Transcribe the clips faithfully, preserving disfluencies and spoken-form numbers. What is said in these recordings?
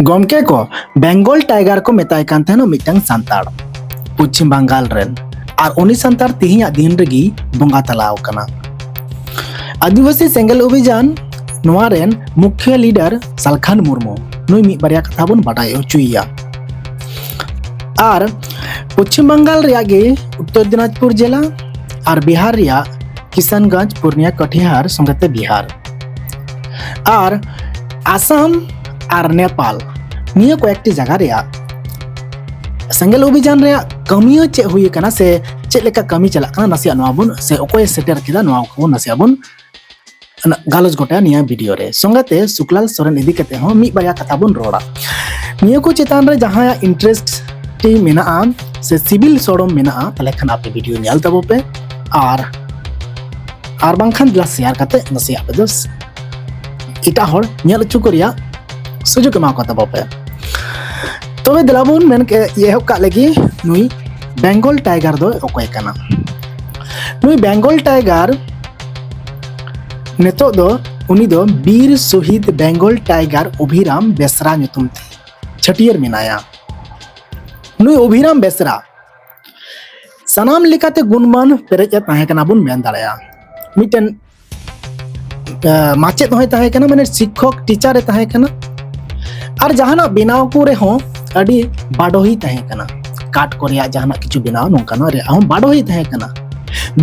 ᱜᱚᱢᱠᱮ ᱠᱚ, ᱵᱮᱝᱜᱚᱞ ᱴᱟᱭᱜᱟᱨ ᱠᱚ ᱢᱮᱛᱟᱭ ᱠᱟᱱ ᱛᱟᱦᱮᱱᱟ ᱢᱤᱫᱴᱟᱝ ᱥᱟᱱᱛᱟᱲ, ᱯᱚᱪᱷᱤᱢ ᱵᱟᱝᱜᱟᱞ ᱨᱮᱱ᱾ ᱟᱨ ᱩᱱᱤ ᱥᱟᱱᱛᱟᱲ ᱛᱮᱦᱮᱧᱟᱜ ᱫᱤᱱ ᱨᱮᱜᱮ ᱵᱚᱸᱜᱟ ᱛᱟᱞᱟ ᱟᱠᱟᱱᱟ᱾ ᱟᱹᱫᱤᱵᱟᱹᱥᱤ ᱥᱮᱸᱜᱮᱞ ᱚᱵᱷᱤᱡᱟᱱ, ᱱᱚᱣᱟ ᱨᱮᱱ ᱢᱩᱠᱷᱭᱟᱹ ᱞᱤᱰᱟᱨ ᱥᱟᱞᱠᱷᱟᱱ ᱢᱩᱨᱢᱩ, ᱱᱩᱭ ᱢᱤᱫ ᱵᱟᱨᱭᱟ ᱠᱟᱛᱷᱟ ᱵᱚᱱ ᱵᱟᱰᱟᱭ ᱦᱚᱪᱚᱭᱮᱭᱟ᱾ ᱟᱨ ᱯᱚᱪᱷᱤᱢ ᱵᱟᱝᱜᱟᱞ ᱨᱮᱭᱟᱜ ᱜᱮ ᱩᱛᱛᱚᱨ ᱫᱤᱱᱟᱡᱽᱯᱩᱨ ᱡᱮᱞᱟ ᱟᱨ ᱵᱤᱦᱟᱨ ᱨᱮᱭᱟᱜ ᱠᱤᱥᱟᱱᱜᱚᱸᱡᱽ, ᱯᱩᱨᱱᱤᱭᱟ, ᱠᱟᱴᱤᱦᱟᱨ, ᱥᱚᱸᱜᱮᱛᱮ ᱵᱤᱦᱟᱨ᱾ ᱟᱨ ᱟᱥᱟᱢ ᱟᱨ ᱱᱮᱯᱟᱞ, ᱱᱤᱭᱟᱹ ᱠᱚᱭᱮᱠᱴᱤ ᱡᱟᱭᱜᱟ ᱨᱮᱭᱟᱜ ᱥᱮᱸᱜᱮᱞ ᱚᱵᱷᱤᱡᱟᱱ ᱨᱮᱭᱟᱜ ᱠᱟᱹᱢᱤᱭᱟᱹ ᱪᱮᱫ ᱦᱩᱭ ᱟᱠᱟᱱᱟ ᱥᱮ ᱪᱮᱫ ᱞᱮᱠᱟ ᱠᱟᱹᱢᱤ ᱪᱟᱞᱟᱜ ᱠᱟᱱᱟ, ᱱᱟᱥᱮᱭᱟᱜ ᱱᱚᱣᱟ ᱵᱚᱱ, ᱥᱮ ᱚᱠᱚᱭᱮ ᱥᱮᱴᱮᱨ ᱠᱮᱫᱟ, ᱱᱚᱣᱟ ᱠᱚᱵᱚᱱ ᱱᱟᱥᱮᱭᱟᱜ ᱵᱚᱱ ᱜᱟᱞᱚᱪ ᱜᱚᱴᱟᱭᱟ ᱱᱤᱭᱟᱹ ᱵᱷᱤᱰᱤᱭᱳ ᱨᱮ᱾ ᱥᱚᱸᱜᱮᱛᱮ ᱥᱩᱠᱞᱟᱞ ᱥᱚᱨᱮᱱ ᱤᱫᱤ ᱠᱟᱛᱮ ᱦᱚᱸ ᱢᱤᱫ ᱵᱟᱨᱭᱟ ᱠᱟᱛᱷᱟ ᱵᱚᱱ ᱨᱚᱲᱟ᱾ ᱱᱤᱭᱟᱹ ᱠᱚ ᱪᱮᱛᱟᱱ ᱨᱮ ᱡᱟᱦᱟᱸᱭᱟᱜ ᱤᱱᱴᱟᱨᱮᱥᱴ ᱢᱮᱱᱟᱜᱼᱟ ᱥᱮ ᱥᱤᱵᱤᱞ ᱥᱚᱲᱚᱢ ᱢᱮᱱᱟᱜᱼᱟ, ᱛᱟᱦᱚᱞᱮ ᱠᱷᱟᱱ ᱟᱯᱮ ᱵᱷᱤᱰᱤᱭᱳ ᱧᱮᱞ ᱛᱟᱵᱚ ᱯᱮ᱾ ᱟᱨ ᱟᱨ ᱵᱟᱝᱠᱷᱟᱱ ᱫᱮᱞᱟ ᱥᱮᱭᱟᱨ ᱠᱟᱛᱮ ᱱᱟᱥᱮᱭᱟᱜ ᱟᱯᱮ ᱫᱚ ᱮᱴᱟᱜ ᱦᱚᱲ ᱧᱮᱞ ᱦᱚᱪᱚ ᱠᱚ ᱨᱮᱭᱟᱜ ᱥᱩᱡᱳᱜᱽ ᱮᱢᱟ ᱠᱚ ᱛᱟᱵᱚ ᱯᱮ᱾ ᱛᱚᱵᱮ ᱫᱮᱞᱟ ᱵᱚᱱ ᱢᱮᱱ ᱠᱮ-, ᱮᱦᱚᱵ ᱠᱟᱜ ᱞᱮᱜᱮ, ᱱᱩᱭ ᱵᱮᱝᱜᱚᱞ ᱴᱟᱭᱜᱟᱨ ᱫᱚ ᱚᱠᱚᱭ ᱠᱟᱱᱟ? ᱱᱩᱭ ᱵᱮᱝᱜᱚᱞ ᱴᱟᱭᱜᱟᱨ ᱱᱤᱛᱚᱜ ᱫᱚ, ᱩᱱᱤ ᱫᱚ ᱵᱤᱨ ᱥᱚᱦᱤᱫ ᱵᱮᱝᱜᱚᱞ ᱴᱟᱭᱜᱟᱨ ᱚᱵᱷᱤᱨᱟᱢ ᱵᱮᱥᱨᱟ ᱧᱩᱛᱩᱢ ᱛᱮ ᱪᱷᱟᱹᱴᱭᱟᱹᱨ ᱢᱮᱱᱟᱭᱟ᱾ ᱱᱩᱭ ᱚᱵᱷᱤᱨᱟᱢ ᱵᱮᱥᱨᱟ ᱥᱟᱱᱟᱢ ᱞᱮᱠᱟᱛᱮ ᱜᱩᱱᱢᱟᱱ ᱯᱮᱨᱮᱡ ᱮ ᱛᱟᱦᱮᱸ ᱠᱟᱱᱟ ᱵᱚᱱ ᱢᱮᱱ ᱫᱟᱲᱮᱭᱟᱜᱼᱟ᱾ ᱢᱤᱫᱴᱮᱱ, ᱮ, ᱢᱟᱪᱮᱫ ᱦᱚᱸᱭ ᱛᱟᱦᱮᱸ ᱠᱟᱱᱟ, ᱢᱟᱱᱮ ᱥᱤᱠᱠᱷᱚᱠ, ᱴᱤᱪᱟᱨ ᱮ ᱛᱟᱦᱮᱸ ᱠᱟᱱᱟ᱾ ᱟᱨ ᱡᱟᱦᱟᱱᱟᱜ ᱵᱮᱱᱟᱣ ᱠᱚ ᱨᱮᱦᱚᱸ ᱟᱹᱰᱤ ᱵᱟᱰᱚᱦᱤ ᱛᱟᱦᱮᱸ ᱠᱟᱱᱟ᱾ ᱠᱟᱴ ᱠᱚ ᱨᱮᱭᱟᱜ ᱡᱟᱦᱟᱱᱟᱜ ᱠᱤᱪᱷᱩ ᱵᱮᱱᱟᱣ, ᱱᱚᱝᱠᱟᱱᱟᱜ ᱨᱮᱭᱟᱜ ᱦᱚᱸ ᱵᱟᱰᱚᱦᱤ ᱛᱟᱦᱮᱸ ᱠᱟᱱᱟ᱾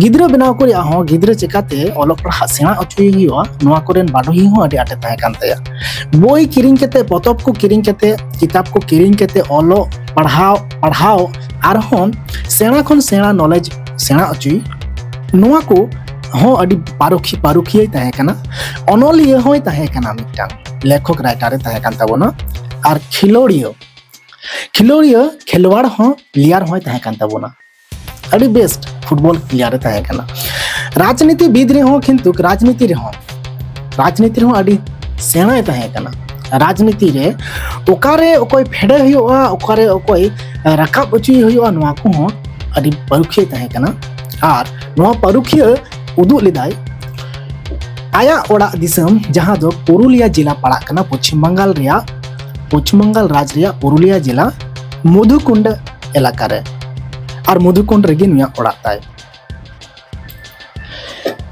ᱜᱤᱫᱽᱨᱟᱹ ᱵᱮᱱᱟᱣ ᱠᱚ ᱨᱮᱭᱟᱜ ᱦᱚᱸ, ᱜᱤᱫᱽᱨᱟᱹ ᱪᱮᱠᱟᱛᱮ ᱚᱞᱚᱜ ᱯᱟᱲᱦᱟᱜ ᱥᱮᱬᱟ ᱦᱚᱪᱚᱭᱮ ᱦᱩᱭᱩᱜᱼᱟ, ᱱᱚᱣᱟ ᱠᱚᱨᱮᱱ ᱵᱟᱰᱚᱦᱤ ᱦᱚᱸ ᱟᱹᱰᱤ ᱟᱸᱴᱮ ᱛᱟᱦᱮᱸ ᱠᱟᱱ ᱛᱟᱭᱟ᱾ ᱵᱳᱭ ᱠᱤᱨᱤᱧ ᱠᱟᱛᱮ, ᱯᱚᱛᱚᱵ ᱠᱚ ᱠᱤᱨᱤᱧ ᱠᱟᱛᱮ, ᱠᱤᱛᱟᱵ ᱠᱚ ᱠᱤᱨᱤᱧ ᱠᱟᱛᱮ ᱚᱞᱚᱜ ᱯᱟᱲᱦᱟᱣ, ᱯᱟᱲᱦᱟᱣ ᱟᱨᱦᱚᱸ ᱥᱮᱬᱟ ᱠᱷᱚᱱ ᱥᱮᱬᱟ ᱱᱚᱞᱮᱡᱽ ᱥᱮᱬᱟ ᱦᱚᱪᱚᱭ, ᱱᱚᱣᱟ ᱠᱚ ᱦᱚᱸ ᱟᱹᱰᱤ ᱯᱟᱹᱨᱩᱠᱷᱤ-, ᱯᱟᱹᱨᱩᱠᱷᱤᱭᱟᱹᱭ ᱛᱟᱦᱮᱸ ᱠᱟᱱᱟ᱾ ᱚᱱᱚᱞᱤᱭᱟᱹ ᱦᱚᱸᱭ ᱛᱟᱦᱮᱸ ᱠᱟᱱᱟ, ᱢᱤᱫᱴᱟᱝ ᱞᱮᱠᱷᱚᱠ, ᱨᱟᱭᱴᱟᱨᱮ ᱛᱟᱦᱮᱸ ᱠᱟᱱ ᱛᱟᱵᱚᱱᱟ᱾ ᱟᱨ ᱠᱷᱮᱞᱳᱲᱤᱭᱟᱹ, ᱠᱷᱮᱞᱳᱲᱤᱭᱟᱹ, ᱠᱷᱮᱞᱣᱟᱲ ᱦᱚᱸ, ᱯᱞᱮᱭᱟᱨ ᱦᱚᱸᱭ ᱛᱟᱦᱮᱸ ᱠᱟᱱ ᱛᱟᱵᱚᱱᱟ᱾ ᱟᱹᱰᱤ ᱵᱮᱥᱴ ᱯᱷᱩᱴᱵᱚᱞ ᱯᱞᱮᱭᱟᱨ ᱮ ᱛᱟᱦᱮᱸ ᱠᱟᱱᱟ᱾ ᱨᱟᱡᱽᱱᱤᱛᱤᱵᱤᱫ ᱨᱮᱦᱚᱸ, ᱠᱤᱱᱛᱩ ᱨᱟᱡᱽᱱᱤᱛᱤ ᱨᱮᱦᱚᱸ, ᱨᱟᱡᱽᱱᱤᱛᱤ ᱨᱮᱦᱚᱸ ᱟᱹᱰᱤ ᱥᱮᱬᱟᱭ ᱛᱟᱦᱮᱸ ᱠᱟᱱᱟ᱾ ᱨᱟᱡᱽᱱᱤᱛᱤ ᱨᱮ ᱚᱠᱟᱨᱮ ᱚᱠᱚᱭ ᱯᱷᱮᱰᱮ ᱦᱩᱭᱩᱜᱼᱟ, ᱚᱠᱟᱨᱮ ᱚᱠᱚᱭ ᱨᱟᱠᱟᱵ ᱦᱚᱪᱚᱭᱮ ᱦᱩᱭᱩᱜᱼᱟ, ᱱᱚᱣᱟ ᱠᱚᱦᱚᱸ ᱟᱹᱰᱤ ᱯᱟᱹᱨᱩᱠᱷᱤᱭᱟᱹ ᱛᱟᱦᱮᱸ ᱠᱟᱱᱟ᱾ ᱟᱨ ᱱᱚᱣᱟ ᱯᱟᱹᱨᱩᱠᱷᱤᱭᱟᱹ ᱩᱫᱩᱜ ᱞᱮᱫᱟᱭ ᱟᱭᱟᱜ ᱚᱲᱟᱜ ᱫᱤᱥᱚᱢ, ᱡᱟᱦᱟᱸ ᱫᱚ ᱯᱩᱨᱩᱞᱤᱭᱟ ᱡᱮᱞᱟ ᱯᱟᱲᱟᱜ ᱠᱟᱱᱟ, ᱯᱚᱪᱷᱤᱢ ᱵᱟᱝᱜᱟᱞ ᱨᱮᱭᱟᱜ ᱯᱚᱪᱷᱤᱢ ᱵᱟᱝᱜᱟᱞ ᱨᱟᱡᱽ ᱨᱮᱭᱟᱜ ᱯᱩᱨᱩᱞᱤᱭᱟ ᱡᱮᱞᱟ ᱢᱚᱫᱷᱩᱠᱩᱱᱰ ᱮᱞᱟᱠᱟ ᱨᱮ᱾ ᱟᱨ ᱢᱚᱫᱷᱩᱠᱩᱱᱰ ᱨᱮᱜᱮ ᱱᱩᱭᱟᱜ ᱚᱲᱟᱜ ᱛᱟᱭ᱾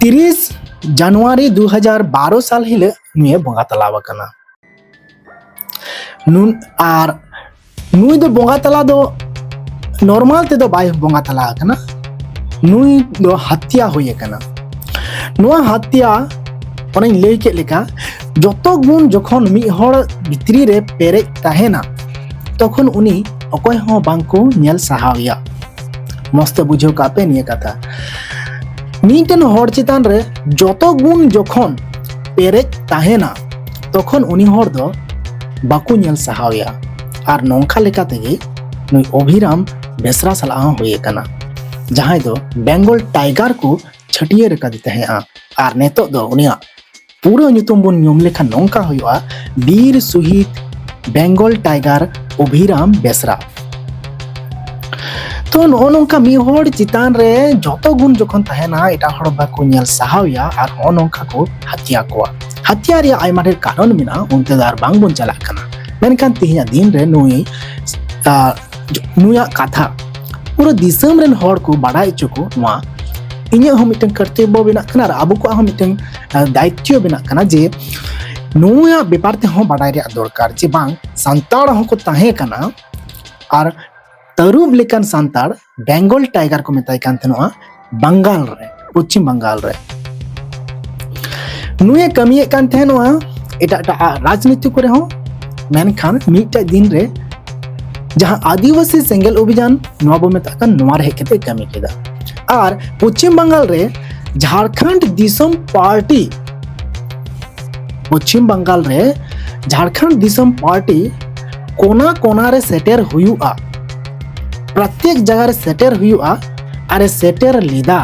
ᱛᱤᱨᱤᱥ ᱡᱟᱱᱩᱣᱟᱨᱤ ᱫᱩ ᱦᱟᱡᱟᱨ ᱵᱟᱨᱚ ᱥᱟᱞ ᱦᱤᱞᱳᱜ ᱱᱩᱭᱮ ᱵᱚᱸᱜᱟ ᱛᱟᱞᱟ ᱟᱠᱟᱱᱟ᱾ ᱱᱩᱱ-, ᱟᱨ ᱱᱩᱭ ᱫᱚ ᱵᱚᱸᱜᱟ ᱛᱟᱞᱟ ᱫᱚ ᱱᱚᱨᱢᱟᱞ ᱛᱮᱫᱚ ᱵᱟᱭ ᱵᱚᱸᱜᱟ ᱛᱟᱞᱟ ᱟᱠᱟᱱᱟ, ᱱᱩᱭ ᱫᱚ ᱦᱟᱛᱭᱟ ᱦᱩᱭ ᱟᱠᱟᱱᱟ᱾ ᱱᱚᱣᱟ ᱦᱟᱛᱭᱟ, ᱚᱱᱮᱧ ᱞᱟᱹᱭ ᱠᱮᱫ ᱞᱮᱠᱟ, ᱡᱚᱛᱚ ᱜᱩᱱ ᱡᱚᱠᱷᱚᱱ ᱢᱤᱫ ᱦᱚᱲ ᱵᱷᱤᱛᱨᱤ ᱨᱮ ᱯᱮᱨᱮᱡ ᱛᱟᱦᱮᱱᱟ, ᱛᱚᱠᱷᱚᱱ ᱩᱱᱤ ᱚᱠᱚᱭ ᱦᱚᱸ ᱵᱟᱝ ᱠᱚ ᱧᱮᱞ ᱥᱟᱦᱟᱣ ᱮᱭᱟ᱾ ᱢᱚᱡᱽ ᱛᱮ ᱵᱩᱡᱷᱟᱹᱣ ᱠᱟᱜ ᱯᱮ ᱱᱤᱭᱟᱹ ᱠᱟᱛᱷᱟ᱾ ᱢᱤᱫᱴᱮᱱ ᱦᱚᱲ ᱪᱮᱛᱟᱱ ᱨᱮ ᱡᱚᱛᱚ ᱜᱩᱱ ᱡᱚᱠᱷᱚᱱ ᱯᱮᱨᱮᱡ ᱛᱟᱦᱮᱱᱟ, ᱛᱚᱠᱷᱚᱱ ᱩᱱᱤ ᱦᱚᱲ ᱫᱚ ᱵᱟᱠᱚ ᱧᱮᱞ ᱥᱟᱦᱟᱣ ᱮᱭᱟ᱾ ᱟᱨ ᱱᱚᱝᱠᱟ ᱞᱮᱠᱟ ᱛᱮᱜᱮ ᱱᱩᱭ ᱚᱵᱷᱤᱨᱟᱢ ᱵᱮᱥᱨᱟ ᱥᱟᱞᱟᱜ ᱦᱚᱸ ᱦᱩᱭ ᱟᱠᱟᱱᱟ, ᱡᱟᱦᱟᱸᱭ ᱫᱚ ᱵᱮᱝᱜᱚᱞ ᱴᱟᱭᱜᱟᱨ ᱠᱚ ᱪᱷᱟᱹᱴᱭᱟᱹᱨ ᱟᱠᱟᱫᱮ ᱛᱟᱦᱮᱸᱜᱼᱟ᱾ ᱟᱨ ᱱᱤᱛᱚᱜ ᱫᱚ ᱩᱱᱤᱭᱟᱜ ᱯᱩᱨᱟᱹ ᱧᱩᱛᱩᱢ ᱵᱚᱱ ᱧᱩᱢ ᱞᱮᱠᱷᱟᱱ ᱱᱚᱝᱠᱟ ᱦᱩᱭᱩᱜᱼᱟ, ᱵᱤᱨ ᱥᱩᱦᱤᱫ ᱵᱮᱝᱜᱚᱞ ᱴᱟᱭᱜᱟᱨ ᱚᱵᱷᱤᱨᱟᱢ ᱵᱮᱥᱨᱟ᱾ ᱛᱚ, ᱱᱚᱜᱼᱚ ᱱᱚᱝᱠᱟ ᱢᱤᱫ ᱦᱚᱲ ᱪᱮᱛᱟᱱ ᱨᱮ ᱡᱚᱛᱚ ᱜᱩᱱ ᱡᱚᱠᱷᱚᱱ ᱛᱟᱦᱮᱱᱟ, ᱮᱴᱟᱜ ᱦᱚᱲ ᱵᱟᱠᱚ ᱧᱮᱞ ᱥᱟᱦᱟᱣ ᱮᱭᱟ, ᱟᱨ ᱱᱚᱜᱼᱚ ᱱᱚᱝᱠᱟ ᱠᱚ ᱦᱟᱛᱭᱟ ᱠᱚᱣᱟ᱾ ᱦᱟᱛᱭᱟ ᱨᱮᱭᱟᱜ ᱟᱭᱢᱟ ᱰᱷᱮᱨ ᱠᱟᱨᱚᱱ ᱢᱮᱱᱟᱜᱼᱟ, ᱚᱱᱛᱮ ᱫᱚ ᱟᱨ ᱵᱟᱝ ᱵᱚᱱ ᱪᱟᱞᱟᱜ ᱠᱟᱱᱟ᱾ ᱢᱮᱱᱠᱷᱟᱱ ᱛᱮᱦᱮᱧᱟᱜ ᱫᱤᱱ ᱨᱮ ᱱᱩᱭ, ᱟ, ᱱᱩᱭᱟᱜ ᱠᱟᱛᱷᱟ ᱯᱩᱨᱟᱹ ᱫᱤᱥᱚᱢ ᱨᱮᱱ ᱦᱚᱲ ᱠᱚ ᱵᱟᱰᱟᱭ ᱦᱚᱪᱚ ᱠᱚ, ᱱᱚᱣᱟ ᱤᱧᱟᱹᱜ ᱦᱚᱸ ᱢᱤᱫᱴᱟᱝ ᱠᱚᱨᱛᱚᱵᱵᱚ ᱵᱮᱱᱟᱜ ᱠᱟᱱᱟ ᱟᱨ ᱟᱵᱚ ᱠᱚᱣᱟᱜ ᱦᱚᱸ ᱢᱤᱫᱴᱟᱝ, ᱟ, ᱫᱟᱭᱤᱛᱛᱚ ᱵᱮᱱᱟᱜ ᱠᱟᱱᱟ ᱡᱮ ᱱᱩᱭᱟᱜ ᱵᱮᱯᱟᱨ ᱛᱮᱦᱚᱸ ᱵᱟᱰᱟᱭ ᱨᱮᱭᱟᱜ ᱫᱚᱨᱠᱟᱨ ᱡᱮ ᱵᱟᱝ, ᱥᱟᱱᱛᱟᱲ ᱦᱚᱸᱠᱚ ᱛᱟᱦᱮᱸ ᱠᱟᱱᱟ᱾ ᱟᱨ ᱛᱟᱹᱨᱩᱵ ᱞᱮᱠᱟᱱ ᱥᱟᱱᱛᱟᱲ ᱵᱮᱝᱜᱚᱞ ᱴᱟᱭᱜᱟᱨ ᱠᱚ ᱢᱮᱛᱟᱭ ᱠᱟᱱ ᱛᱟᱦᱮᱱᱚᱜᱼᱟ ᱵᱟᱝᱜᱟᱞ ᱨᱮ, ᱯᱚᱪᱷᱤᱢ ᱵᱟᱝᱜᱟᱞ ᱨᱮ᱾ ᱱᱩᱭᱮ ᱠᱟᱹᱢᱤᱭᱮᱫ ᱠᱟᱱ ᱛᱟᱦᱮᱱᱚᱜᱼᱟ ᱮᱴᱟᱜ ᱮᱴᱟᱜ ᱨᱟᱡᱽᱱᱤᱛᱤ ᱠᱚᱨᱮ ᱦᱚᱸ, ᱢᱮᱱᱠᱷᱟᱱ ᱢᱤᱫᱴᱮᱡ ᱫᱤᱱ ᱨᱮ ᱡᱟᱦᱟᱸ ᱟᱹᱫᱤᱵᱟᱹᱥᱤ ᱥᱮᱸᱜᱮᱞ ᱚᱵᱷᱤᱡᱟᱱ ᱱᱚᱣᱟ ᱵᱚ ᱢᱮᱛᱟᱜ ᱠᱟᱱ, ᱱᱚᱣᱟ ᱨᱮ ᱦᱮᱡ ᱠᱟᱛᱮ ᱠᱟᱹᱢᱤ ᱠᱮᱫᱟ᱾ ᱟᱨ ᱯᱚᱪᱷᱤᱢ ᱵᱟᱝᱜᱟᱞ ᱨᱮ ᱡᱷᱟᱲᱠᱷᱚᱸᱰ ᱫᱤᱥᱚᱢ ᱯᱟᱨᱴᱤ, ᱯᱚᱪᱷᱤᱢ ᱵᱟᱝᱜᱟᱞ ᱨᱮ ᱡᱷᱟᱲᱠᱷᱚᱸᱰ ᱫᱤᱥᱚᱢ ᱯᱟᱨᱴᱤ ᱠᱚᱱᱟ ᱠᱚᱱᱟ ᱨᱮ ᱥᱮᱴᱮᱨ ᱦᱩᱭᱩᱜᱼᱟ, ᱯᱨᱚᱛᱮᱠ ᱡᱟᱭᱜᱟ ᱨᱮ ᱥᱮᱴᱮᱨ ᱦᱩᱭᱩᱜᱼᱟ᱾ ᱟᱨᱮ ᱥᱮᱴᱮᱨ ᱞᱮᱫᱟ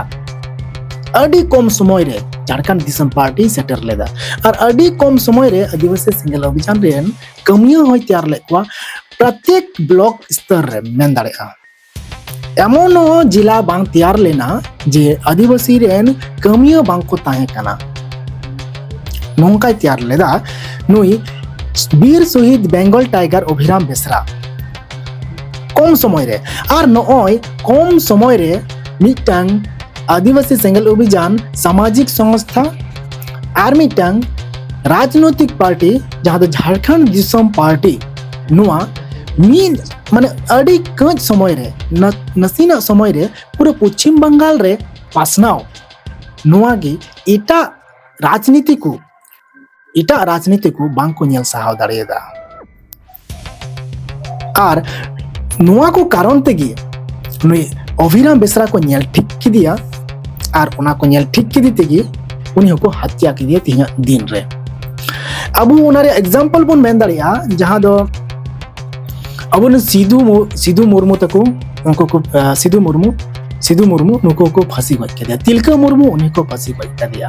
ᱟᱹᱰᱤ ᱠᱚᱢ ᱥᱚᱢᱚᱭ ᱨᱮ᱾ ᱡᱷᱟᱲᱠᱷᱚᱸᱰ ᱫᱤᱥᱚᱢ ᱯᱟᱨᱴᱤ ᱥᱮᱴᱮᱨ ᱞᱮᱫᱟ ᱟᱨ ᱟᱹᱰᱤ ᱠᱚᱢ ᱥᱚᱢᱚᱭ ᱨᱮ ᱟᱹᱫᱤᱵᱟᱹᱥᱤ ᱥᱮᱸᱜᱮᱞ ᱚᱵᱷᱤᱡᱟᱱ ᱨᱮᱱ ᱠᱟᱹᱢᱤᱭᱟᱹ ᱦᱚᱸᱭ ᱛᱮᱭᱟᱨ ᱞᱮᱫ ᱠᱚᱣᱟ᱾ ᱯᱨᱚᱛᱮᱠ ᱵᱞᱚᱠ ᱥᱛᱚᱨ ᱨᱮ ᱢᱮᱱ ᱫᱟᱲᱮᱭᱟᱜᱼᱟ, ᱮᱢᱚᱱ ᱦᱚᱸ ᱡᱮᱞᱟ ᱵᱟᱝ ᱛᱮᱭᱟᱨ ᱞᱮᱱᱟ ᱡᱮ ᱟᱹᱫᱤᱵᱟᱹᱥᱤ ᱨᱮᱱ ᱠᱟᱹᱢᱤᱭᱟᱹ ᱵᱟᱝ ᱠᱚ ᱛᱟᱦᱮᱸ ᱠᱟᱱᱟ᱾ ᱱᱚᱝᱠᱟᱭ ᱛᱮᱭᱟᱨ ᱞᱮᱫᱟ ᱱᱩᱭ ᱵᱤᱨ ᱥᱚᱦᱤᱫ ᱵᱮᱝᱜᱚᱞ ᱴᱟᱭᱜᱟᱨ ᱚᱵᱷᱤᱨᱟᱢ ᱵᱮᱥᱨᱟ᱾ ᱠᱚᱢ ᱥᱚᱢᱚᱭ ᱨᱮ, ᱟᱨ ᱱᱚᱜᱼᱚᱭ ᱠᱚᱢ ᱥᱚᱢᱚᱭ ᱨᱮ ᱢᱤᱫᱴᱟᱝ ᱟᱹᱫᱤᱵᱟᱹᱥᱤ ᱥᱮᱸᱜᱮᱞ ᱚᱵᱷᱤᱡᱟᱱ ᱥᱟᱢᱟᱡᱤᱠ ᱥᱚᱝᱥᱛᱷᱟ ᱟᱨ ᱢᱤᱫᱴᱟᱝ ᱨᱟᱡᱽᱱᱳᱭᱛᱤᱠ ᱯᱟᱨᱴᱤ, ᱡᱟᱦᱟᱸ ᱫᱚ ᱡᱷᱟᱲᱠᱷᱚᱸᱰ ᱫᱤᱥᱚᱢ ᱯᱟᱨᱴᱤ, ᱱᱚᱣᱟ ᱢᱤᱫ, ᱢᱟᱱᱮ, ᱟᱹᱰᱤ ᱠᱟᱹᱡ ᱥᱚᱢᱚᱭ ᱨᱮ, ᱱᱟ-, ᱱᱟᱥᱮᱱᱟᱜ ᱥᱚᱢᱚᱭ ᱨᱮ ᱯᱩᱨᱟᱹ ᱯᱚᱪᱷᱤᱢ ᱵᱟᱝᱜᱟᱞ ᱨᱮ ᱯᱟᱥᱱᱟᱣ, ᱱᱚᱣᱟ ᱜᱮ ᱮᱴᱟᱜ ᱨᱟᱡᱽᱱᱤᱛᱤ ᱠᱚ, ᱮᱴᱟᱜ ᱨᱟᱡᱽᱱᱤᱛᱤ ᱠᱚ ᱵᱟᱝ ᱠᱚ ᱧᱮᱞ ᱥᱟᱦᱟᱣ ᱫᱟᱲᱮᱭᱟᱫᱟ᱾ ᱟᱨ ᱱᱚᱣᱟ ᱠᱚ ᱠᱟᱨᱚᱱ ᱛᱮᱜᱮ ᱱᱩᱭ ᱚᱵᱷᱤᱨᱟᱢ ᱵᱮᱥᱨᱟ ᱠᱚ ᱧᱮᱞ ᱴᱷᱤᱠ ᱠᱮᱫᱮᱭᱟ, ᱟᱨ ᱚᱱᱟ ᱠᱚ ᱧᱮᱞ ᱴᱷᱤᱠ ᱠᱮᱫᱮ ᱛᱮᱜᱮ ᱩᱱᱤ ᱦᱚᱸᱠᱚ ᱦᱟᱛᱭᱟ ᱠᱮᱫᱮᱭᱟ ᱛᱮᱦᱮᱧᱟᱜ ᱫᱤᱱ ᱨᱮ᱾ ᱟᱵᱚ ᱚᱱᱟ ᱨᱮᱭᱟᱜ example ᱵᱚᱱ ᱢᱮᱱ ᱫᱟᱲᱮᱭᱟᱜᱼᱟ, ᱡᱟᱦᱟᱸ ᱫᱚ ᱟᱵᱚ ᱨᱮᱱ ᱥᱤᱫᱩ ᱢᱩ-, ᱥᱤᱫᱩ ᱢᱩᱨᱢᱩ ᱛᱟᱠᱚ, ᱩᱱᱠᱩ ᱠᱚ, ᱟᱸ, ᱥᱤᱫᱩ ᱢᱩᱨᱢᱩ, ᱥᱤᱫᱩ ᱢᱩᱨᱢᱩ ᱱᱩᱠᱩ ᱠᱚ ᱯᱷᱟᱹᱥᱤ ᱜᱚᱡ ᱠᱮᱫᱮᱭᱟ᱾ ᱛᱤᱞᱠᱟᱹ ᱢᱩᱨᱢᱩ ᱩᱱᱤ ᱠᱚ ᱯᱷᱟᱹᱥᱤ ᱜᱚᱡ ᱠᱮᱫᱮᱭᱟ᱾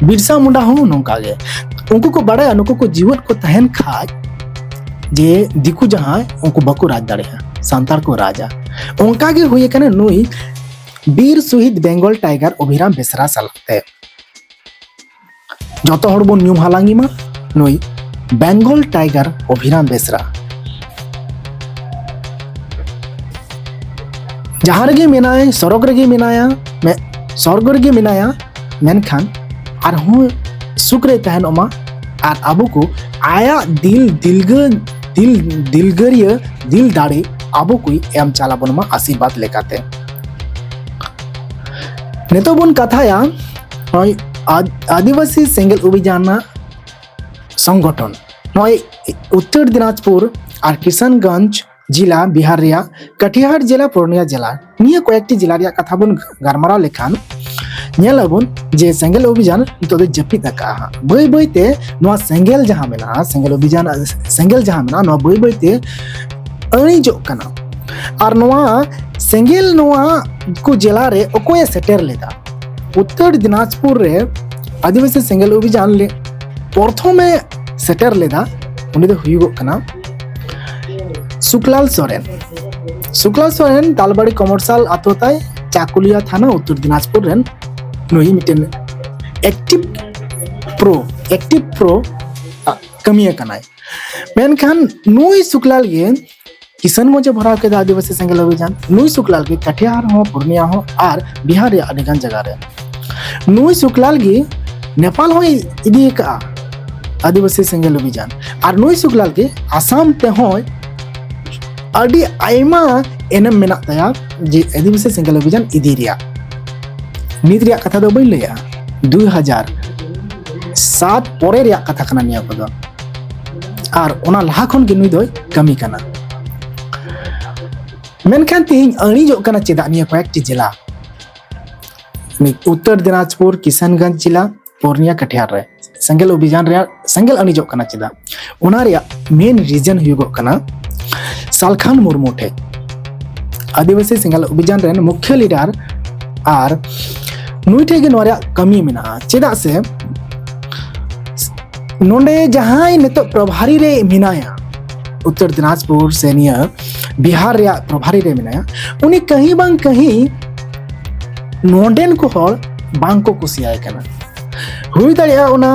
ᱵᱤᱨᱥᱟ ᱢᱩᱱᱰᱟ ᱦᱚᱸ ᱱᱚᱝᱠᱟ ᱜᱮ᱾ ᱩᱱᱠᱩ ᱠᱚ ᱵᱟᱲᱟᱭᱟ ᱱᱩᱠᱩ ᱠᱚ ᱡᱤᱣᱮᱫ ᱠᱚ ᱛᱟᱦᱮᱱ ᱠᱷᱟᱡ ᱡᱮ ᱫᱤᱠᱩ ᱡᱟᱦᱟᱸᱭ ᱩᱱᱠᱩ ᱵᱟᱠᱚ ᱨᱟᱡᱽ ᱫᱟᱲᱮᱭᱟᱜᱼᱟ, ᱥᱟᱱᱛᱟᱲ ᱠᱚ ᱨᱟᱡᱟ᱾ ᱚᱱᱠᱟ ᱜᱮ ᱦᱩᱭ ᱟᱠᱟᱱᱟ ᱱᱩᱭ ᱵᱤᱨ ᱥᱚᱦᱤᱫ ᱵᱮᱝᱜᱚᱞ ᱴᱟᱭᱜᱟᱨ ᱚᱵᱷᱤᱨᱟᱢ ᱵᱮᱥᱨᱟ ᱥᱟᱞᱟᱜ ᱛᱮ᱾ ᱡᱚᱛᱚ ᱦᱚᱲ ᱵᱚᱱ ᱧᱩᱢ ᱦᱟᱞᱟᱝ ᱮᱢᱟ ᱱᱩᱭ ᱵᱮᱝᱜᱚᱞ ᱴᱟᱭᱜᱟᱨ ᱚᱵᱷᱤᱨᱟᱢ ᱵᱮᱥᱨᱟ᱾ ᱡᱟᱦᱟᱸ ᱨᱮᱜᱮ ᱢᱮᱱᱟᱭ, ᱥᱚᱨᱚᱜᱽ ᱨᱮᱜᱮ ᱢᱮᱱᱟᱭᱟ, ᱢᱮ-, ᱥᱚᱨᱜᱚ ᱨᱮᱜᱮ ᱢᱮᱱᱟᱭᱟ, ᱢᱮᱱᱠᱷᱟᱱ ᱟᱨᱦᱚᱸ ᱥᱩᱠ ᱨᱮ ᱛᱟᱦᱮᱱᱚᱜ ᱢᱟ᱾ ᱟᱨ ᱟᱵᱚ ᱠᱚ ᱟᱭᱟᱜ ᱫᱤᱞ ᱫᱤᱞᱜᱟᱹ-, ᱫᱤᱞ ᱫᱤᱞᱜᱟᱹᱨᱤᱭᱟᱹ ᱫᱤᱞ ᱫᱟᱲᱮ ᱟᱵᱚ ᱠᱚᱭ ᱮᱢ ᱪᱟᱞ ᱟᱵᱚᱱ ᱢᱟ ᱟᱥᱤᱨᱵᱟᱫᱽ ᱞᱮᱠᱟᱛᱮ᱾ ᱱᱤᱛᱚᱜ ᱵᱚᱱ ᱠᱟᱛᱷᱟᱭᱟ ᱱᱚᱜᱼᱚᱭ ᱟᱫ-, ᱟᱹᱫᱤᱵᱟᱹᱥᱤ ᱥᱮᱸᱜᱮᱞ ᱚᱵᱷᱤᱡᱟᱱ ᱨᱮᱱᱟᱜ ᱥᱚᱝᱜᱚᱴᱷᱚᱱ᱾ ᱱᱚᱜᱼᱚᱭ ᱩᱛᱛᱚᱨ ᱫᱤᱱᱟᱡᱽᱯᱩᱨ ᱟᱨ ᱠᱤᱥᱟᱱᱜᱚᱸᱡᱽ ᱡᱮᱞᱟ ᱵᱤᱦᱟᱨ ᱨᱮᱭᱟᱜ ᱠᱟᱴᱤᱦᱟᱨ ᱡᱮᱞᱟ, ᱯᱩᱨᱩᱞᱤᱭᱟ ᱡᱮᱞᱟ, ᱱᱤᱭᱟᱹ ᱠᱚᱭᱮᱠᱴᱤ ᱡᱮᱞᱟ ᱨᱮᱭᱟᱜ ᱠᱟᱛᱷᱟ ᱵᱚᱱ ᱜᱟᱞᱢᱟᱨᱟᱣ ᱞᱮᱠᱷᱟᱱ ᱧᱮᱞ ᱟᱵᱚᱱ ᱡᱮ ᱥᱮᱸᱜᱮᱞ ᱚᱵᱷᱤᱡᱟᱱ ᱱᱤᱛᱚᱜ ᱫᱚ ᱡᱟᱹᱯᱤᱫ ᱟᱠᱟᱜᱼᱟ ᱦᱟᱸᱜ᱾ ᱵᱟᱹᱭ ᱵᱟᱹᱭ ᱛᱮ ᱱᱚᱣᱟ ᱥᱮᱸᱜᱮᱞ ᱡᱟᱦᱟᱸ ᱢᱮᱱᱟᱜᱼᱟ, ᱥᱮᱸᱜᱮᱞ ᱚᱵᱷᱤᱡᱟᱱ, ᱥᱮᱸᱜᱮᱞ ᱡᱟᱦᱟᱸ ᱢᱮᱱᱟᱜᱼᱟ, ᱱᱚᱣᱟ ᱵᱟᱹᱭ ᱵᱟᱹᱭ ᱛᱮ ᱟᱹᱬᱤᱡᱚᱜ ᱠᱟᱱᱟ᱾ ᱟᱨ ᱱᱚᱣᱟ ᱥᱮᱸᱜᱮᱞ ᱱᱚᱣᱟ ᱠᱚ ᱡᱮᱞᱟ ᱨᱮ ᱚᱠᱚᱭᱮ ᱥᱮᱴᱮᱨ ᱞᱮᱫᱟ? ᱩᱛᱛᱚᱨ ᱫᱤᱱᱟᱡᱽᱯᱩᱨ ᱨᱮ ᱟᱹᱫᱤᱵᱟᱹᱥᱤ ᱥᱮᱸᱜᱮᱞ ᱚᱵᱷᱤᱡᱟᱱ ᱞᱮ ᱯᱨᱚᱛᱷᱚᱢᱮ ᱥᱮᱴᱮᱨ ᱞᱮᱫᱟ, ᱩᱱᱤ ᱫᱚ ᱦᱩᱭᱩᱜᱚᱜ ᱠᱟᱱᱟ ᱥᱩᱠᱞᱟᱞ ᱥᱚᱨᱮᱱ᱾ ᱥᱩᱠᱞᱟᱞ ᱥᱚᱨᱮᱱ ᱛᱟᱞᱵᱟᱲᱤ ᱠᱚᱢᱚᱨᱥᱟᱞ ᱟᱛᱳ ᱛᱟᱭ, ᱪᱟᱠᱩᱞᱤᱭᱟ ᱛᱷᱟᱱᱟ, ᱩᱛᱛᱚᱨ ᱫᱤᱱᱟᱡᱽᱯᱩᱨ ᱨᱮᱱ ᱱᱩᱭ ᱢᱤᱫᱴᱮᱱ active pro, active pro, ᱟ, ᱠᱟᱹᱢᱤᱭᱟᱹ ᱠᱟᱱᱟᱭ᱾ ᱢᱮᱱᱠᱷᱟᱱ ᱱᱩᱭ ᱥᱩᱠᱞᱟᱞ ᱜᱮ ᱠᱤᱥᱟᱱᱜᱚᱸᱡᱽ ᱮ ᱵᱷᱚᱨᱟᱣ ᱠᱮᱫᱟ ᱟᱹᱫᱤᱵᱟᱹᱥᱤ ᱥᱮᱸᱜᱮᱞ ᱚᱵᱷᱤᱡᱟᱱ᱾ ᱱᱩᱭ ᱥᱩᱠᱞᱟᱞ ᱜᱮ ᱠᱟᱴᱤᱦᱟᱨ ᱦᱚᱸ, ᱯᱩᱨᱱᱤᱭᱟ ᱦᱚᱸ ᱟᱨ ᱵᱤᱦᱟᱨ ᱨᱮᱭᱟᱜ ᱟᱹᱰᱤ ᱜᱟᱱ ᱡᱟᱭᱜᱟ ᱨᱮ ᱱᱩᱭ ᱥᱩᱠᱞᱟᱞ ᱜᱮ ᱱᱮᱯᱟᱞ ᱦᱚᱸᱭ ᱤᱫᱤ ᱟᱠᱟᱫᱼᱟ ᱟᱹᱫᱤᱵᱟᱹᱥᱤ ᱥᱮᱸᱜᱮᱞ ᱚᱵᱷᱤᱡᱟᱱ᱾ ᱟᱨ ᱱᱩᱭ ᱥᱩᱠᱞᱟᱞ ᱜᱮ ᱟᱥᱟᱢ ᱛᱮᱦᱚᱸᱭ ᱟᱹᱰᱤ ᱟᱭᱢᱟ ᱮᱱᱮᱢ ᱢᱮᱱᱟᱜ ᱛᱟᱭᱟ ᱡᱮ ᱟᱹᱫᱤᱵᱟᱹᱥᱤ ᱥᱮᱸᱜᱮᱞ ᱚᱵᱷᱤᱡᱟᱱ ᱤᱫᱤ ᱨᱮᱭᱟᱜ᱾ ᱱᱤᱛ ᱨᱮᱭᱟᱜ ᱠᱟᱛᱷᱟ ᱫᱚ ᱵᱟᱹᱧ ᱞᱟᱹᱭᱟ, ᱫᱩᱭ ᱦᱟᱡᱟᱨ ᱥᱟᱛ ᱯᱚᱨᱮ ᱨᱮᱭᱟᱜ ᱠᱟᱛᱷᱟ ᱠᱟᱱᱟ ᱱᱤᱭᱟᱹ ᱠᱚᱫᱚ᱾ ᱟᱨ ᱚᱱᱟ ᱞᱟᱦᱟ ᱠᱷᱚᱱ ᱜᱮ ᱱᱩᱭ ᱫᱚᱭ ᱠᱟᱹᱢᱤ ᱠᱟᱱᱟ᱾ ᱢᱮᱱᱠᱷᱟᱱ ᱛᱮᱦᱮᱧ ᱟᱹᱲᱤᱡᱚᱜ ᱠᱟᱱᱟ ᱪᱮᱫᱟᱜ ᱱᱤᱭᱟᱹ ᱠᱚᱭᱮᱠᱴᱤ ᱡᱮᱞᱟ? ᱩᱛᱛᱚᱨ ᱫᱤᱱᱟᱡᱽᱯᱩᱨ, ᱠᱤᱥᱟᱱᱜᱚᱸᱡᱽ ᱡᱮᱞᱟ, ᱯᱩᱨᱱᱤᱭᱟ, ᱠᱟᱴᱤᱦᱟᱨ ᱨᱮ ᱥᱮᱸᱜᱮᱞ ᱚᱵᱷᱤᱡᱟᱱ ᱨᱮᱭᱟᱜ ᱥᱮᱸᱜᱮᱞ ᱟᱹᱲᱤᱡᱚᱜ ᱠᱟᱱᱟ ᱪᱮᱫᱟᱜ? ᱚᱱᱟ ᱨᱮᱭᱟᱜ ᱢᱮᱱ ᱨᱤᱡᱚᱱ ᱦᱩᱭᱩᱜᱚᱜ ᱠᱟᱱᱟ ᱥᱟᱞᱠᱷᱟᱱ ᱢᱩᱨᱢᱩ ᱴᱷᱮᱡ, ᱟᱹᱫᱤᱵᱟᱹᱥᱤ ᱥᱮᱸᱜᱮᱞ ᱚᱵᱷᱤᱡᱟᱱ ᱨᱮᱱ ᱢᱩᱠᱷᱭᱟᱹ ᱞᱤᱰᱟᱨ, ᱟᱨ ᱱᱩᱭ ᱴᱷᱮᱡ ᱜᱮ ᱱᱚᱣᱟ ᱨᱮᱭᱟᱜ ᱠᱟᱹᱢᱤ ᱢᱮᱱᱟᱜᱼᱟ᱾ ᱪᱮᱫᱟᱜ ᱥᱮ ᱱᱚᱰᱮ ᱡᱟᱦᱟᱸᱭ ᱱᱤᱛᱚᱜ ᱯᱨᱚᱵᱷᱟᱨᱤ ᱨᱮ ᱢᱮᱱᱟᱭᱟ, ᱩᱛᱛᱚᱨ ᱫᱤᱱᱟᱡᱽᱯᱩᱨ ᱥᱮ ᱱᱤᱭᱟᱹ ᱵᱤᱦᱟᱨ ᱨᱮᱭᱟᱜ ᱯᱨᱚᱵᱷᱟᱨᱤ ᱨᱮ ᱢᱮᱱᱟᱭᱟ, ᱩᱱᱤ ᱠᱟᱹᱦᱤ ᱵᱟᱝ ᱠᱟᱹᱦᱤ ᱱᱚᱰᱮᱱ ᱠᱚ ᱦᱚᱲ ᱵᱟᱝ ᱠᱚ ᱠᱩᱥᱤᱭᱟᱭ ᱠᱟᱱᱟ᱾ ᱦᱩᱭ ᱫᱟᱲᱮᱭᱟᱜᱼᱟ ᱚᱱᱟ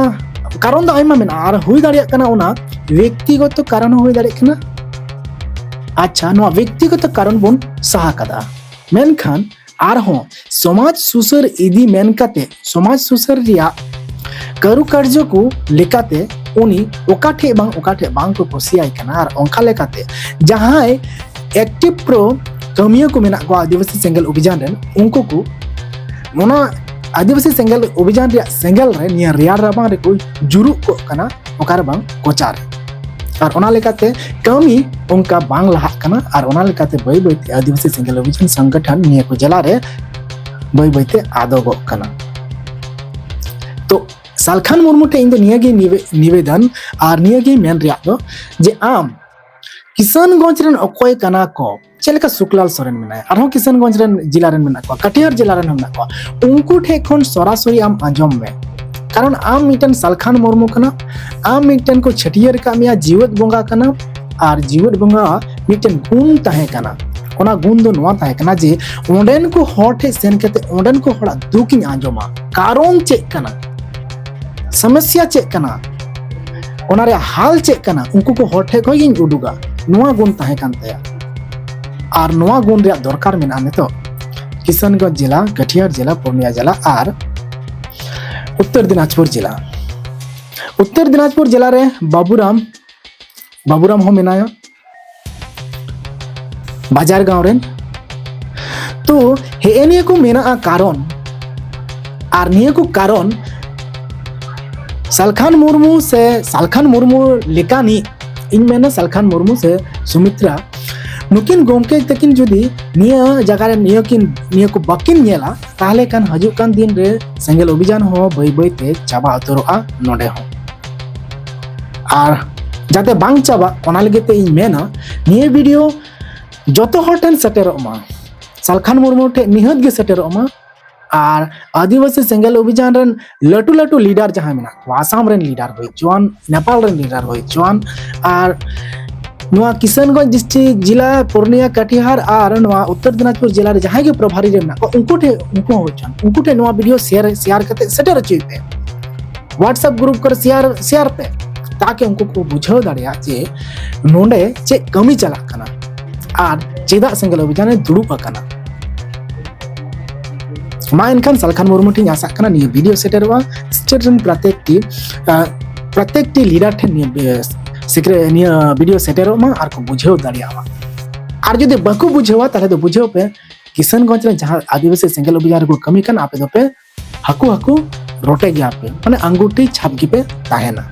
ᱠᱟᱨᱚᱱ ᱫᱚ ᱟᱭᱢᱟ ᱢᱮᱱᱟᱜᱼᱟ, ᱟᱨ ᱦᱩᱭ ᱫᱟᱲᱮᱭᱟᱜ ᱠᱟᱱᱟ ᱚᱱᱟ ᱵᱮᱠᱛᱤᱜᱚᱛᱚ ᱠᱟᱨᱚᱱ ᱦᱚᱸ ᱦᱩᱭ ᱫᱟᱲᱮᱭᱟᱜ ᱠᱟᱱᱟ᱾ ᱟᱪᱪᱷᱟ, ᱱᱚᱣᱟ ᱵᱮᱠᱛᱤᱜᱚᱛᱚ ᱠᱟᱨᱚᱱ ᱵᱚᱱ ᱥᱟᱦᱟ ᱠᱟᱫᱟ, ᱢᱮᱱᱠᱷᱟᱱ ᱟᱨᱦᱚᱸ ᱥᱚᱢᱟᱡᱽ ᱥᱩᱥᱟᱹᱨ ᱤᱫᱤ ᱢᱮᱱ ᱠᱟᱛᱮ, ᱥᱚᱢᱟᱡᱽ ᱥᱩᱥᱟᱹᱨ ᱨᱮᱭᱟᱜ ᱠᱟᱹᱨᱩᱠᱟᱨᱡᱚ ᱠᱚ ᱞᱮᱠᱟᱛᱮ ᱩᱱᱤ ᱚᱠᱟ ᱴᱷᱮᱡ ᱵᱟᱝ ᱚᱠᱟ ᱴᱷᱮᱡ ᱵᱟᱝ ᱠᱚ ᱠᱩᱥᱤᱭᱟᱭ ᱠᱟᱱᱟ᱾ ᱟᱨ ᱚᱱᱠᱟ ᱞᱮᱠᱟᱛᱮ ᱡᱟᱦᱟᱸᱭ ᱮᱠᱴᱤᱵᱷ ᱯᱨᱳ ᱠᱟᱹᱢᱤᱭᱟᱹ ᱠᱚ ᱢᱮᱱᱟᱜ ᱠᱚᱣᱟ ᱟᱹᱫᱤᱵᱟᱹᱥᱤ ᱥᱮᱸᱜᱮᱞ ᱚᱵᱷᱤᱡᱟᱱ ᱨᱮᱱ, ᱩᱱᱠᱩ ᱠᱚ ᱚᱱᱟ ᱟᱹᱫᱤᱵᱟᱹᱥᱤ ᱥᱮᱸᱜᱮᱞ ᱚᱵᱷᱤᱡᱟᱱ ᱨᱮᱭᱟᱜ ᱥᱮᱸᱜᱮᱞ ᱨᱮ ᱱᱤᱭᱟᱹ ᱨᱮᱭᱟᱲ ᱨᱟᱵᱟᱝ ᱨᱮᱠᱚ ᱡᱩᱨᱩᱜ ᱠᱚᱜ ᱠᱟᱱᱟ, ᱚᱠᱟ ᱨᱮ ᱵᱟᱝ ᱠᱚᱪᱟᱨ᱾ ᱟᱨ ᱚᱱᱟ ᱞᱮᱠᱟᱛᱮ ᱠᱟᱹᱢᱤ ᱚᱱᱠᱟ ᱵᱟᱝ ᱞᱟᱦᱟᱜ ᱠᱟᱱᱟ, ᱟᱨ ᱚᱱᱟ ᱞᱮᱠᱟᱛᱮ ᱵᱟᱹᱭ ᱵᱟᱹᱭᱛᱮ ᱟᱹᱫᱤᱵᱟᱹᱥᱤ ᱥᱮᱸᱜᱮᱞ ᱚᱵᱷᱤᱡᱟᱱ ᱥᱚᱝᱜᱚᱴᱷᱚᱱ ᱱᱤᱭᱟᱹ ᱠᱚ ᱡᱮᱞᱟ ᱨᱮ ᱵᱟᱹᱭ ᱵᱟᱹᱭᱛᱮ ᱟᱫᱚᱜᱚᱜ ᱠᱟᱱᱟ᱾ ᱛᱚ ᱥᱟᱞᱠᱷᱟᱱ ᱢᱩᱨᱢᱩ ᱴᱷᱮᱱ ᱤᱧ ᱫᱚ ᱱᱤᱭᱟᱹ ᱜᱮ ᱱᱤᱵᱮ-, ᱱᱤᱵᱮᱫᱚᱱ ᱟᱨ ᱱᱤᱭᱟᱹ ᱜᱮ ᱢᱮᱱ ᱨᱮᱭᱟᱜ ᱫᱚ ᱡᱮ ᱟᱢ ᱠᱤᱥᱟᱱᱜᱚᱸᱡᱽ ᱨᱮᱱ ᱚᱠᱚᱭ ᱠᱟᱱᱟ ᱠᱚ, ᱪᱮᱫ ᱞᱮᱠᱟ ᱥᱩᱠᱞᱟᱞ ᱥᱚᱨᱮᱱ ᱢᱮᱱᱟᱭᱟ, ᱟᱨᱦᱚᱸ ᱠᱤᱥᱟᱱᱜᱚᱸᱡᱽ ᱨᱮᱱ ᱡᱮᱞᱟ ᱨᱮᱱ ᱢᱮᱱᱟᱜ ᱠᱚᱣᱟ, ᱠᱟᱴᱤᱦᱟᱨ ᱡᱮᱞᱟ ᱨᱮᱱ ᱦᱚᱸ ᱢᱮᱱᱟᱜ ᱠᱚᱣᱟ, ᱩᱱᱠᱩ ᱴᱷᱮᱡ ᱠᱷᱚᱱ ᱥᱚᱨᱟᱥᱚᱨᱤ ᱟᱢ ᱟᱸᱡᱚᱢ ᱢᱮ᱾ ᱠᱟᱨᱚᱱ ᱟᱢ ᱢᱤᱫᱴᱮᱱ ᱥᱟᱞᱠᱷᱟᱱ ᱢᱩᱨᱢᱩ ᱠᱟᱱᱟ, ᱟᱢ ᱢᱤᱫᱴᱮᱱ ᱠᱚ ᱪᱷᱟᱹᱴᱭᱟᱹᱨ ᱟᱠᱟᱫ ᱢᱮᱭᱟ ᱡᱤᱣᱮᱫ ᱵᱚᱸᱜᱟ ᱠᱟᱱᱟ, ᱟᱨ ᱡᱤᱣᱮᱫ ᱵᱚᱸᱜᱟ ᱢᱤᱫᱴᱮᱱ ᱜᱩᱱ ᱛᱟᱦᱮᱸ ᱠᱟᱱᱟ᱾ ᱚᱱᱟ ᱜᱩᱱ ᱫᱚ ᱱᱚᱣᱟ ᱛᱟᱦᱮᱸ ᱠᱟᱱᱟ ᱡᱮ ᱚᱸᱰᱮᱱ ᱠᱚ ᱦᱚᱲ ᱴᱷᱮᱡ ᱥᱮᱱ ᱠᱟᱛᱮ ᱚᱸᱰᱮᱱ ᱠᱚ ᱦᱚᱲᱟᱜ ᱫᱩᱠ ᱤᱧ ᱟᱸᱡᱚᱢᱟ, ᱠᱟᱨᱚᱱ ᱪᱮᱫ ᱠᱟᱱᱟ, ᱥᱚᱢᱚᱥᱥᱟ ᱪᱮᱫ ᱠᱟᱱᱟ, ᱚᱱᱟ ᱨᱮᱭᱟᱜ ᱦᱟᱞ ᱪᱮᱫ ᱠᱟᱱᱟ, ᱩᱱᱠᱩ ᱠᱚ ᱦᱚᱲ ᱴᱷᱮᱱ ᱠᱷᱚᱱ ᱜᱤᱧ ᱩᱰᱩᱠᱟ, ᱱᱚᱣᱟ ᱜᱩᱱ ᱛᱟᱦᱮᱸ ᱠᱟᱱ ᱛᱟᱭᱟ᱾ ᱟᱨ ᱱᱚᱣᱟ ᱜᱩᱱ ᱨᱮᱭᱟᱜ ᱫᱚᱨᱠᱟᱨ ᱢᱮᱱᱟᱜᱼᱟ ᱱᱤᱛᱚᱜ ᱠᱤᱥᱟᱱᱜᱚᱸᱡᱽ ᱡᱮᱞᱟ, ᱠᱟᱴᱤᱦᱟᱨ ᱡᱮᱞᱟ, ᱯᱩᱨᱩᱞᱤᱭᱟ ᱡᱮᱞᱟ ᱟᱨ ᱩᱛᱛᱚᱨ ᱫᱤᱱᱟᱡᱽᱯᱩᱨ ᱡᱮᱞᱟ᱾ ᱩᱛᱛᱚᱨ ᱫᱤᱱᱟᱡᱽᱯᱩᱨ ᱡᱮᱞᱟ ᱨᱮ ᱵᱟᱵᱩᱨᱟᱢ, ᱵᱟᱵᱩᱨᱟᱢ ᱦᱚᱸ ᱢᱮᱱᱟᱭᱟ, ᱵᱟᱡᱟᱨ ᱜᱟᱶ ᱨᱮᱱ᱾ ᱛᱚ ᱦᱮᱸ, ᱱᱤᱭᱟᱹ ᱠᱚ ᱢᱮᱱᱟᱜᱼᱟ ᱠᱟᱨᱚᱱ, ᱟᱨ ᱱᱤᱭᱟᱹ ᱠᱚ ᱠᱟᱨᱚᱱ ᱥᱟᱞᱠᱷᱟᱱ ᱢᱩᱨᱢᱩ ᱥᱮ ᱥᱟᱞᱠᱷᱟᱱ ᱢᱩᱨᱢᱩ ᱞᱮᱠᱟᱱᱤᱡ, ᱤᱧ ᱢᱮᱱᱟ ᱥᱟᱞᱠᱷᱟᱱ ᱢᱩᱨᱢᱩ ᱥᱮ ᱥᱩᱢᱤᱛᱨᱟ, ᱱᱩᱠᱤᱱ ᱜᱚᱢᱠᱮ ᱛᱟᱹᱠᱤᱱ ᱡᱩᱫᱤ ᱱᱤᱭᱟᱹ ᱡᱟᱭᱜᱟ ᱨᱮ ᱱᱤᱭᱟᱹ ᱠᱤᱱ, ᱱᱤᱭᱟᱹ ᱠᱚ ᱵᱟᱹᱠᱤᱱ ᱧᱮᱞᱟ, ᱛᱟᱦᱞᱮ ᱠᱷᱟᱱ ᱦᱤᱡᱩᱜ ᱠᱟᱱ ᱫᱤᱱ ᱨᱮ ᱥᱮᱸᱜᱮᱞ ᱚᱵᱷᱤᱡᱟᱱ ᱦᱚᱸ ᱵᱟᱹᱭ ᱵᱟᱹᱭ ᱛᱮ ᱪᱟᱵᱟ ᱩᱛᱟᱹᱨᱚᱜᱼᱟ ᱱᱚᱰᱮ ᱦᱚᱸ᱾ ᱟᱨ ᱡᱟᱛᱮ ᱵᱟᱝ ᱪᱟᱵᱟᱜ, ᱚᱱᱟ ᱞᱟᱹᱜᱤᱫ ᱛᱮ ᱤᱧ ᱢᱮᱱᱟ, ᱱᱤᱭᱟᱹ ᱵᱷᱤᱰᱤᱭᱳ ᱡᱚᱛᱚ ᱦᱚᱲ ᱴᱷᱮᱱ ᱥᱮᱴᱮᱨᱚᱜ ᱢᱟ, ᱥᱟᱞᱠᱷᱟᱱ ᱢᱩᱨᱢᱩ ᱴᱷᱮᱱ ᱱᱤᱦᱟᱹᱛ ᱜᱮ ᱥᱮᱴᱮᱨᱚᱜ ᱢᱟ᱾ ᱟᱨ ᱟᱹᱫᱤᱵᱟᱹᱥᱤ ᱥᱮᱸᱜᱮᱞ ᱚᱵᱷᱤᱡᱟᱱ ᱨᱮᱱ ᱞᱟᱹᱴᱩ ᱞᱟᱹᱴᱩ ᱞᱤᱰᱟᱨ ᱡᱟᱦᱟᱸᱭ ᱢᱮᱱᱟᱜ ᱠᱚᱣᱟ, ᱟᱥᱟᱢ ᱨᱮᱱ ᱞᱤᱰᱟᱨ ᱦᱩᱭ ᱦᱚᱪᱚᱣᱟᱱ, ᱱᱮᱯᱟᱞ ᱨᱮᱱ ᱞᱤᱰᱟᱨ ᱦᱩᱭ ᱦᱚᱪᱚᱣᱟᱱ, ᱟᱨ ᱱᱚᱣᱟ ᱠᱤᱥᱟᱱᱜᱚᱸᱡᱽ ᱰᱤᱥᱴᱨᱤᱠᱴ ᱡᱮᱞᱟ, ᱯᱩᱨᱩᱞᱤᱭᱟ, ᱠᱟᱴᱤᱦᱟᱨ ᱟᱨ ᱱᱚᱣᱟ ᱩᱛᱛᱚᱨ ᱫᱤᱱᱟᱡᱽᱯᱩᱨ ᱡᱮᱞᱟ ᱨᱮ ᱡᱟᱦᱟᱸᱭ ᱜᱮ ᱯᱨᱚᱵᱷᱟᱨᱤ ᱨᱮ ᱢᱮᱱᱟᱜ ᱠᱚᱣᱟ, ᱩᱱᱠᱩ ᱴᱷᱮᱱ, ᱩᱱᱠᱩ ᱦᱚᱸ ᱦᱩᱭ ᱦᱚᱪᱚᱣᱟᱱ, ᱩᱱᱠᱩ ᱴᱷᱮᱱ ᱱᱚᱣᱟ ᱵᱷᱤᱰᱤᱭᱳ ᱥᱮᱭᱟᱨ, ᱥᱮᱭᱟᱨ ᱠᱟᱛᱮ ᱥᱮᱴᱮᱨ ᱦᱚᱪᱚᱭ ᱯᱮ᱾ WhatsApp ᱜᱨᱩᱯ ᱠᱚᱨᱮ ᱥᱮᱭᱟᱨ, ᱥᱮᱭᱟᱨ ᱯᱮ, ᱛᱟᱠᱤ ᱩᱱᱠᱩ ᱠᱚ ᱵᱩᱡᱷᱟᱹᱣ ᱫᱟᱲᱮᱭᱟᱜ ᱡᱮ ᱱᱚᱰᱮ ᱪᱮᱫ ᱠᱟᱹᱢᱤ ᱪᱟᱞᱟᱜ ᱠᱟᱱᱟ ᱟᱨ ᱪᱮᱫᱟᱜ ᱥᱮᱸᱜᱮᱞ ᱚᱵᱷᱤᱡᱟᱱ ᱨᱮ ᱫᱩᱲᱩᱵ ᱟᱠᱟᱱᱟ᱾ ᱢᱟ ᱮᱱᱠᱷᱟᱱ ᱥᱟᱞᱠᱷᱟᱱ ᱢᱩᱨᱢᱩ ᱴᱷᱮᱱ ᱟᱥᱟᱜ ᱠᱟᱱᱟ ᱱᱤᱭᱟᱹ ᱵᱷᱤᱰᱤᱭᱳ ᱥᱮᱴᱮᱨᱚᱜᱼᱟ, ᱥᱴᱮᱴ ᱨᱮᱱ ᱯᱨᱚᱛᱮᱠᱴᱤ, ᱟᱸ, ᱯᱨᱚᱛᱮᱠᱴᱤ ᱞᱤᱰᱟᱨ ᱴᱷᱮᱱ ᱱᱤᱭᱟᱹ ᱵᱤ-, ᱥᱤᱠᱨᱮ-, ᱱᱤᱭᱟᱹ ᱵᱷᱤᱰᱤᱭᱳ ᱥᱮᱴᱮᱨᱚᱜ ᱢᱟ ᱟᱨ ᱠᱚ ᱵᱩᱡᱷᱟᱹᱣ ᱫᱟᱲᱮᱭᱟᱜ ᱢᱟ᱾ ᱟᱨ ᱡᱩᱫᱤ ᱵᱟᱠᱚ ᱵᱩᱡᱷᱟᱹᱣᱟ, ᱛᱟᱦᱞᱮ ᱫᱚ ᱵᱩᱡᱷᱟᱹᱣ ᱯᱮ, ᱠᱤᱥᱟᱱᱜᱚᱸᱡᱽ ᱨᱮ ᱡᱟᱦᱟᱸ ᱟᱹᱫᱤᱵᱟᱹᱥᱤ ᱥᱮᱸᱜᱮᱞ ᱚᱵᱷᱤᱡᱟᱱ ᱨᱮᱠᱚ ᱠᱟᱹᱢᱤ ᱠᱟᱱᱟ, ᱟᱯᱮ ᱫᱚᱯᱮ ᱦᱟᱹᱠᱩ ᱦᱟᱹᱠᱩ ᱨᱚᱴᱮ ᱜᱮᱭᱟ ᱯᱮ, ᱢᱟᱱᱮ ᱟᱝᱜᱩᱴᱷᱤ ᱪᱷᱟᱯ ᱜᱮᱯᱮ ᱛᱟᱦᱮᱱᱟ᱾